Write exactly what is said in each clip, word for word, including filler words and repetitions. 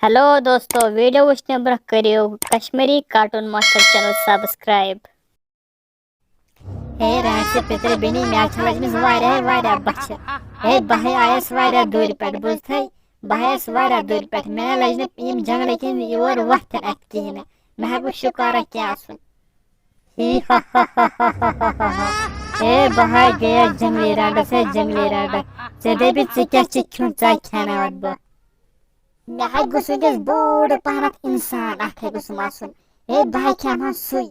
Hello دوستو، video وٕچھنہٕ برٛونٛہہ کٔرِو Kashmiri cartoon master channel subscribe. ہے رانٛٹسہٕ پِترِ بیٚنہِ، مےٚ چھےٚ لٔجمٕژ واریاہ واریاہ بۄچھِ۔ ہے بہٕ ہے آیس واریاہ دوٗرِ پٮ۪ٹھ، بوٗزتھٕے؟ بہٕ آیس واریاہ دوٗرِ پٮ۪ٹھ، مےٚ لٔج نہٕ یِم جنگلہٕ کِنۍ یور وۄتھٕنۍ اَتھِ کِہیٖنۍ نہٕ۔ مےٚ ہا گوٚژھ شُکارا کینٛہہ آسُن۔ ہی ہا ہا ہا۔ اے بہٕ ہا گٔیس جنگلی رانٛٹس، ہے جنگلی رانٛٹس، ژےٚ دٔپِتھ ژٕ کیٛاہ چھِ کھیوٚن، ژٕ ہا کھیٛاناوتھ بہٕ۔ مےٚ ہا گوٚژھ وٕنکیٚس بوٚڑ پہنتھ انسان اکھ ہے گوٚژھُم آسُن۔ ہے بہٕ ہا کھٮ۪مہٕ ہا سُے۔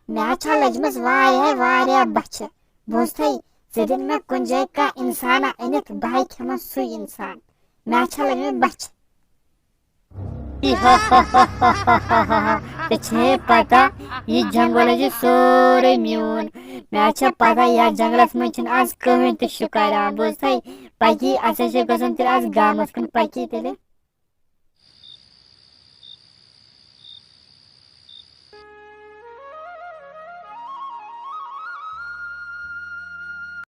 مےٚ ہا چھا لٔجمٕژ واریاہ واریاہ بۄچھِ۔ بوٗزتھٕے، ژےٚ دِن مےٚ کُنہِ جایہِ کانٛہہ انسانا أنِتھ، بہٕ ہا کھٮ۪مہٕ ہا سُے انسان۔ مےٚ ہا چھا لٔجمٕژ بۄچھِ۔ ژےٚ چھے پتہ، یہِ جنگل حظ چھُ سورُے میون۔ مےٚ حظ چھےٚ پتہ، یتھ جنگلس منٛز چھُنہٕ آز کٕہٕنۍ تہِ شُکارا۔ بوٗزتھٕے، پکی، اسہِ حظ چھِ گژھُن تیٚلہِ آز گامس کُن، پکی تیٚلہِ۔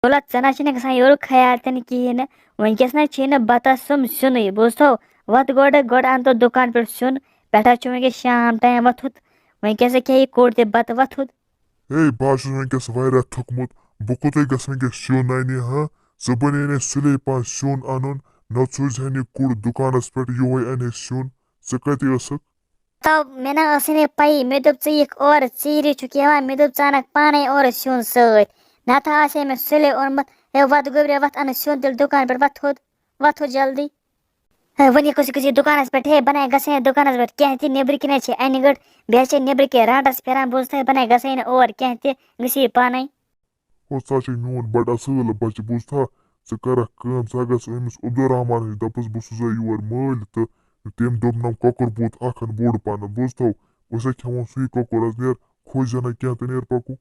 وَلہٕ، ژےٚ نہ چھُے نہٕ گژھان یورُک خیال تہِ نہٕ کِہیٖنۍ نہٕ۔ وٕنکیٚس نہ چھُے نہٕ بَتَس سُم سیُنٕے، بوٗزتھو؟ وۄتھ گۄڈٕ، گۄڈٕ اَن تہٕ دُکان پٮ۪ٹھ سیُن۔ پٮ۪ٹھٕ حظ چھُ وٕنکیٚس شام ٹایم، وۄتھُت۔ وٕنکیٚس کھے یہِ کوٚٹ تہِ بَتہٕ، وۄتھُت۔ ہے، بہٕ حظ چھُس وٕنکیٚس واریاہ تھوٚکمُت۔ بہٕ کوٚتُے گژھٕ وٕنکیٚس سیُن اَنہِ ہا؟ ژٕ بَنے نہٕ سُلے پانٛژھ سیُن اَنُن، نہ سوٗزِ ہا نہٕ یہِ کوٚٹ دُکانَس پٮ۪ٹھ، یِہوٚے اَنہِ ہے سیُن۔ ژٕ کَتہِ ٲسٕکھ؟ تو مےٚ نہ ٲسٕے نہٕ پَیی، مےٚ دوٚپ ژٕ یِکھ اورٕ، ژیٖری چھُکھ یِوان، مےٚ دوٚپ ژٕ اَنَکھ پانَے اورٕ سیُن سۭتۍ، نَتہٕ آسہِ ہے مےٚ سُلے اوٚنمُت۔ ہے وَتھ گوٚبریا، وَتھ اَنہٕ سیُن تیٚلہِ دُکان پٮ۪ٹھ، وَتھ تھوٚد، وَتھ تھوٚد جلدی۔ ہے وۄنۍ یہِ کُس، یہِ کُس یہِ دُکانَس پٮ۪ٹھ، ہے بَناے گژھِ ہے نہٕ دُکانَس پٮ۪ٹھ کینٛہہ تہِ، نیٚبرٕ کِنۍ حظ چھِ اَنہِ گٔٹ، بیٚیہِ حظ چھِ نیٚبرٕ کِنۍ رانٛٹَس پھِران، بوٗزتھٕے، بَناے گژھِ ہے نہٕ اور کینٛہہ تہِ، گٔژھِ یہِ پانَے۔ ہو، ژٕ ہا چھَکھ میون بَڑٕ اَصٕل بَچہٕ، بوٗزتھا؟ ژٕ کَرَکھ کٲم، ژٕ ہا گژھ أمِس عبدالرحمانَس نِش، دَپَس بہٕ سوزے یور مٲلۍ، تہٕ تٔمۍ دوٚپ نَم کۄکُر پوٗت اَکھ اَن بوٚڑ پَہَن، بوٗزتھو؟ أسۍ ہا کھٮ۪مہون سُے کۄکُر آز، نیر کھوژ زِ نہٕ کینٛہہ تہٕ نیر پَکو۔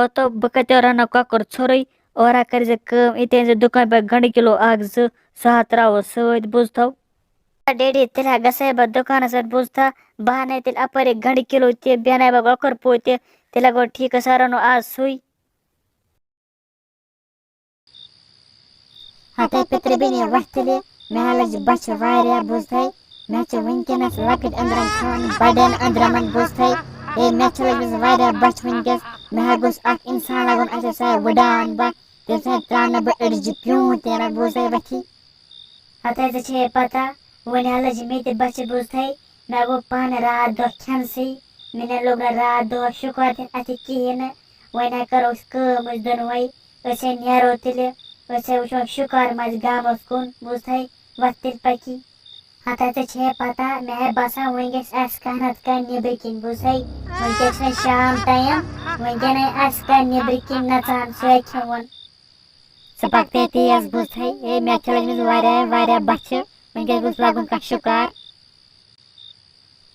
ہو، تو بہٕ کَتہِ رَنہٕ کۄکُر ژھوٚرُے؟ اورٕ ہا کٔرۍ زِ کٲم، یہِ تہِ أنۍ زِ دُکان پٮ۪ٹھ گَنٛڈٕ کِلوٗ اَکھ زٕ، سُہ ہا ترٛاوو سۭتۍ، بوٗزتھو؟ ڈیڈی، تیٚلہِ ہا گژھٕ ہے بہٕ دُکانَس پٮ۪ٹھ، بوٗزتھا؟ بہٕ اَنہٕ ہے تیٚلہِ اَپٲرۍ گَنٛڈٕ کِلوٗ تہِ، بیٚیہِ اَنہٕ ہے بہٕ کۄکُر پوٗت تہِ، تیٚلہِ ہا گوٚو ٹھیٖک، أسۍ ہا رَنو آز سُے۔ ہتے پِترِ بیٚنہِ وۄتھِ تیٚلہِ، مےٚ ہا لٔج بۄچھِ واریاہ، بوٗزتھے؟ مےٚ چھِ وٕنکیٚنَس لۄکٕٹۍ أنٛدرَم کھیوٚن، بَڑٮ۪ن أنٛدرَمَن، بوٗزتھے؟ ہے، مےٚ چھِ لٔجمٕژ واریاہ بۄچھِ وٕنکیٚس۔ مےٚ ہا گوٚژھ اَکھ اِنسان لَگُن، اَسہِ سا وٕڈان بہٕ، تٔمۍ سۭتۍ ترٛاونہٕ بہٕ أڈجہِ پیوٗنٛت تہِ نہ، بوٗزتھے وۄتھی۔ ہتے ژےٚ چھے پتہ، وۄنۍ ہا لٔج مےٚ تہِ بۄچھِ، بوٗزتھے؟ مےٚ گوٚو پانہٕ راتھ دۄہ کھٮ۪نسٕے، مےٚ نہ لوٚگ نہٕ راتھ دۄہ شُکار تہِ اَتھِ کِہیٖنۍ نہٕ۔ وۄنۍ ہا کَرو أسۍ کٲم، أسۍ دۄنوَے، أسۍ ہے نیرو تیٚلہِ، أسۍ ہے وٕچھو شُکار ما آسہِ گامَس کُن، بوٗزتھے؟ وۄتھ تیٚلہِ پٔکی۔ ہتا ژےٚ چھے پتہ، مےٚ ہے باسان وۄنۍ گژھِ آسہِ کانٛہہ نتہٕ کانٛہہ نیٚبرۍ کِنۍ، بوٗزتھے؟ وٕنکیٚس چھُ وۄنۍ شام ٹایم، وٕنکیٚن ہے آسہِ کانٛہہ نیٚبرۍ کِنۍ نژان، سُہ ہے کھٮ۪وُن۔ ژٕ پکھ تے تیز، بوٗزتھے؟ اے، مےٚ چھِ لٔجمٕژ واریاہ، واریاہ بۄچھِ، وٕنکیٚس گوٚژھ لگُن کانٛہہ شُکار۔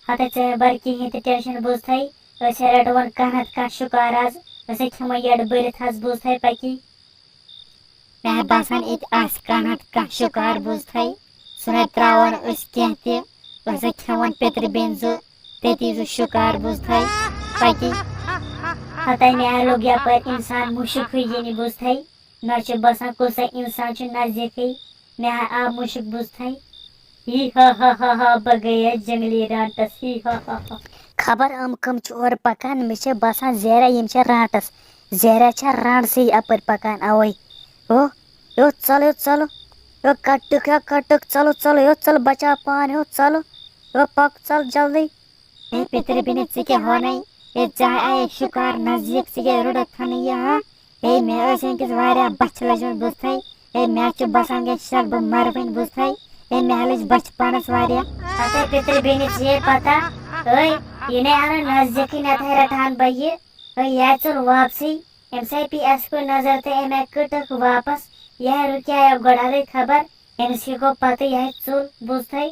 ہتے ژےٚ مہ بر کِہیٖنۍ تہِ ٹینشن، بوٗزتھے؟ أسۍ ہے رٹون کانٛہہ نتہٕ کانٛہہ شُکار آز، أسۍ ہے کھٮ۪مو یٔڈ بٔرِتھ آز، بوٗزتھے پکی؟ مےٚ باسان، ییٚتہِ آسہِ کانٛہہ نتہٕ کانٛہہ شُکار، بوٗزتھے؟ سُہ نَے ترٛاوو نہٕ أسۍ کینٛہہ تہِ، أسۍ ہے کھٮ۪وون پِترِ بیٚنہِ زٕ، تٔتی زٕ شُکار، بوٗزتھے؟ پکی۔ ہتے مےٚ لوٚگ یپٲرۍ اِنسان مُشُک ہیوٗ یِنہِ، بوٗزتھے؟ مےٚ چھُ باسان، کُس سا اِنسان چھُ نزدیٖکٕے، مےٚ آو مُشُک، بوٗزتھے؟ ہی ہا ہا ہا ہا، بہٕ گٔیَس جنگلی رانٛٹَس، ہی ہا ہا ہا۔ خبر یِم کٕم چھِ اورٕ پکان، مےٚ چھِ باسان زیرہ یِم چھِ رانٛٹَس۔ زیرہ چھےٚ رانٛٹسٕے اَپٲرۍ پکان، اَوَے۔ ہو، یو ژَلہٕ، یو ژَلہٕ۔ یو کَٹُک، یو کَٹُک، ژَلہٕ، ژَلہٕ، یو ژَلہٕ، بچاو پان، یو ژَلہٕ۔ یو پَک، ژَل جلدی۔ اے پِترِ بیٚنہِ، ژٕ کیٛاہ وَنَے؟ اے ژےٚ آیے شُکار نزدیٖک، ژٕ کیٛاہ روٚٹُتھ تھَنہٕ یہِ، ہا؟ اے مےٚ ٲسۍ وٕنکیٚس واریاہ بۄچھِ لٔجمٕژ، بوٗزتھے؟ اے مےٚ چھُ باسان، گژھِ شک بہٕ مَرٕ وٕنۍ، بوٗزتھے؟ اے مےٚ لٔج بۄچھِ پانَس واریاہ۔ ہتے پِترِ بیٚنہِ، ژےٚ پتہ، اے یہِ نے اَنان نزدیٖکٕے، نَتہٕ ہے رَٹہٕ ہَن بہٕ یہِ۔ اے یہِ آیہِ ژوٚل واپسٕے۔ أمِس آیہِ پی اَسہِ کُن نظر تہٕ أمۍ آیہِ کٔٹٕکھ واپس۔ یہِ ہے رُکیٛاو گۄڈٕ اَدَے خبر، أمِس کیٛاہ گوٚو پَتہٕ، یہِ ہے ژوٚل، بوٗزتھے؟